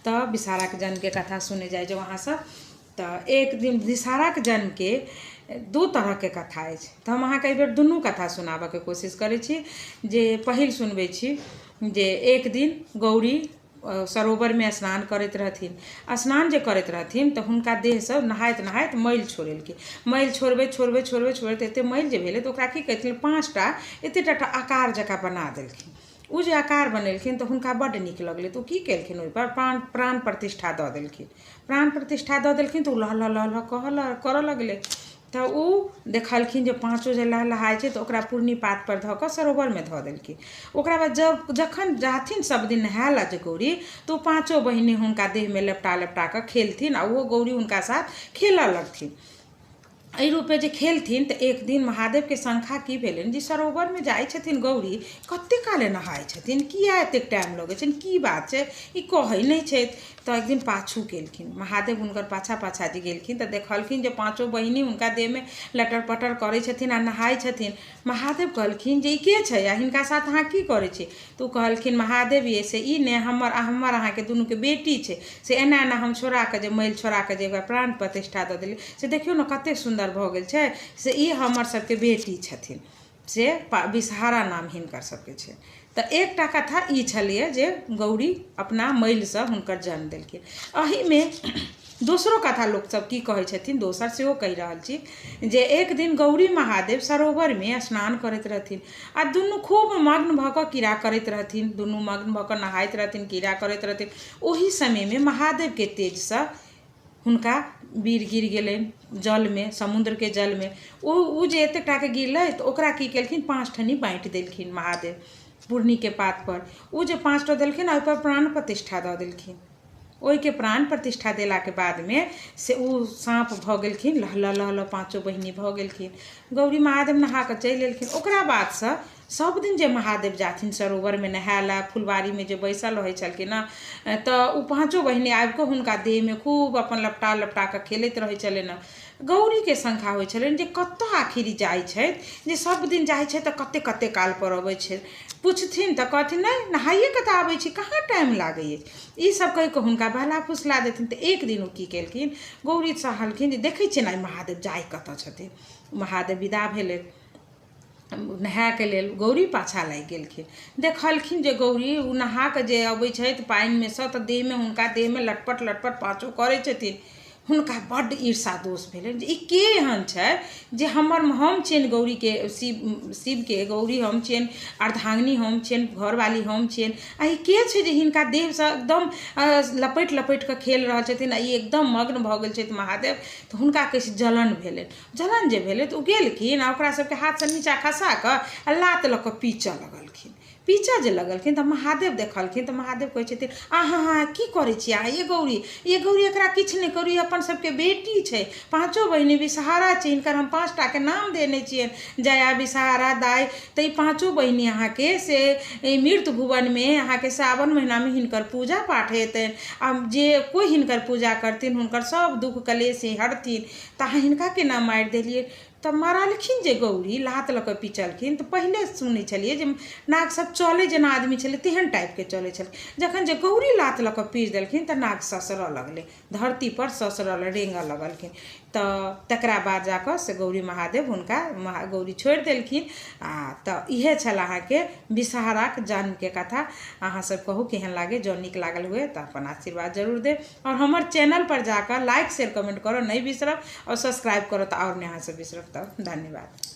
तऽ विषहाराके जन्मके कथा सुनै जाइ जाउ अहाँसभ। तऽ एक दिन विषहाराके जन्मके दू तरहके कथा अछि, तऽ हम अहाँके एहिबेर दुनू कथा सुनाबऽके कोशिश करै छी। जे पहिल सुनबै छी जे एक दिन गौरी सरोवरमे स्नान करैत रहथिन। स्नान जे करैत रहथिन तऽ हुनका देहसँ नहाइत नहाइत मैल छोड़ेलकै। मैल छोड़बैत छोड़बैत छोड़बैत छोड़बैत एतेक मैल जे भेलै तऽ ओकरा की कहथिन, 5टा एतेक टा आकार जकाँ बना देलखिन। ओ जे आकार बनेलखिन तऽ हुनका बड्ड नीक लगलै। तऽ ओ की केलखिन, ओहिपर प्राण प्रतिष्ठा दऽ देलखिन। प्राण प्रतिष्ठा दऽ देलखिन तऽ ओ लह लह लह लह करऽ लगलै। तऽ ओ देखलखिन जे पाँचो जे लहलहाइ छै, तऽ ओकरा पूर्णी पातपर धऽ कऽ सरोवरमे धऽ देलखिन। ओकरा बाद जब जखन जाथिन सब दिन नहाय लए जे गौरी, तऽ ओ पाँचो बहिनी हुनका देहमे लपटा लपटा कऽ खेलथिन आ ओहो गौरी हुनका साथ खेलऽ लगथिन। एहि रूपे जे खेलथिन तऽ एक दिन महादेवके शंखा की भेलनि जे सरोवरमे जाइ छथिन गौरी, कतेक काले नहाइ छथिन, किया एतेक टाइम लगै छनि, की बात छै, ई कहै नहि छथि। तऽ एक दिन पाछू केलखिन महादेव, हुनकर पाछा पाछा जे गेलखिन तऽ देखलखिन जे पाँचो बहिनी हुनका देहमे लटर पटर करै छथिन आ नहाइ छथिन। महादेव कहलखिन जे ई के छै आ हिनका साथ अहाँ की करै छी? तऽ ओ कहलखिन महादेव ये से ई ने हमर अहाँके दुनूके बेटी छै, से एना एना हम छोड़ाकऽ जे मैल छोड़ाकऽ जे ओकरा प्राण प्रतिष्ठा दऽ देलियै, से देखियौ ने कतेक सुन्दर भऽ गेल छै, से ई हमर सबके बेटी छथिन, से विषहारा नाम हिनकर सबके छै। तऽ एकटा कथा ई छलैए जे गौरी अपना मैलसँ हुनकर जन्म देलखिन। एहिमे दोसरो कथा लोकसब की कहै छथिन, दोसर सेहो कहि रहल छी जे एक दिन गौरी महादेव सरोवरमे स्नान करैत रहथिन आ दुनू खूब मग्न भऽ कऽ कीड़ा करैत रहथिन, दुनू मग्न भऽ कऽ नहाइत रहथिन, कीड़ा करैत रहथिन। ओहि समयमे महादेवके तेजसँ हुनका बीर गिर गेलनि जलमे, समुद्रके जलमे। ओ जे एतेक टाके गिरलै तऽ ओकरा की केलखिन, 5 ठनी बाँटि देलखिन महादेव पूर्णीके पातपर। ओ जे 5 टा देलखिन आ ओहिपर प्राण प्रतिष्ठा दऽ देलखिन। ओहिके प्राण प्रतिष्ठा देलाके बादमे से ओ साँप भऽ गेलखिन, लह लह लह लह पाँचो बहिनी भऽ गेलखिन। गौरी महादेव नहा कऽ चलि एलखिन। ओकरा बादसँ सब दिन जे महादेव जाथिन सरोवरमे नहाय लए, फुलबारीमे जे बैसल रहै छलखिन हँ, तऽ ओ पाँचो बहिनी आबिकऽ हुनका देहमे खूब अपन लपटा लपटा कऽ खेलैत रहै छलनि हँ। गौरीके शंखा होइ छलनि जे कतऽ आखिर जाइ छथि, जे सब दिन जाइ छै तऽ कते कते कालपर अबै छै। पुछथिन तऽ कहथिन नहि नहाइए कऽ तऽ आबै छी, कहाँ टाइम लागै अछि। ई सब कहि कऽ हुनका बहला फुसला देथिन। तऽ एक दिन ओ की केलखिन, गौरी चाहलखिन जे देखै छियनि आइ महादेव जाइ कतऽ छथिन। महादेव विदा भेलै नहायके लेल, गौरी पाछा लागि गेलखिन। देखलखिन जे गौरी ओ नहा कऽ जे अबै छथि पानिमे सँ तऽ देहमे हुनका देहमे लटपट लटपट पाँचो करै छथिन। हुनका बड्ड ईर्षा दोष भेलनि जे ई के एहन छै जे हम छियनि गौरीके, शिवके गौरी हम छियनि, अर्धांगिनी हम छियनि, घरवाली हम छियनि, आ ई के छै जे हिनका देहसँ एकदम लपटि लपटि कऽ खेल रहल छथिन आ ई एकदम मग्न भऽ गेल छथि महादेव। तऽ हुनका किछु जलन भेलनि। जलन जे भेलै तऽ ओ गेलखिन आ ओकरा सबके हाथसँ नीचाँ खसा कऽ आ लात लऽ कऽ पीचऽ लगलखिन। पीचऽ जे लगलखिन तऽ महादेव देखलखिन तऽ महादेव कहै छथिन अहाँ हाँ की करै छी अहाँ, ये गौरी, ये गौरी एकरा किछु नहि करू, ई अपन सबके बेटी छै, पाँचो बहिनी विषहारा छै, हिनकर हम 5 टाके नाम देने छियनि, जया विषहारा दाइ। तऽ ई पाँचो बहिनी अहाँके से मृत भुवनमे अहाँके सावन महिनामे हिनकर पूजा पाठ हेतनि आ जे कोइ हिनकर पूजा करथिन हुनकर सब दुःख कलेश हरथिन, तऽ अहाँ हिनका केना मारि देलियै? तऽ मारलखिन जे गौरी लात लऽ कऽ पिचलखिन। तऽ पहिले सुनै छलियै जे नाग सब चलै जेना आदमी छलै तेहन टाइपके चलै छलै। जखन जे गौरी लात लऽ कऽ पीच देलखिन तऽ नाग ससरऽ लगलै, धरतीपर ससरऽ रेंगऽ लगलखिन। तऽ तकरा बाद जाकऽ से गौरी महादेव हुनका गौरी छोड़ि देलखिन। आ तऽ इएह छल अहाँके विषहाराक जन्मके कथा। अहाँ सब कहू केहन लागै, जँ नीक लागल हुए तऽ अपन आशीर्वाद जरूर देब और हमर चैनल पर जाकऽ लाइक शेयर कमेंट करऽ नहि बिसरब और सब्सक्राइब करऽ तऽ आओर नहि अहाँ सब बिसरब। तब धन्यवाद।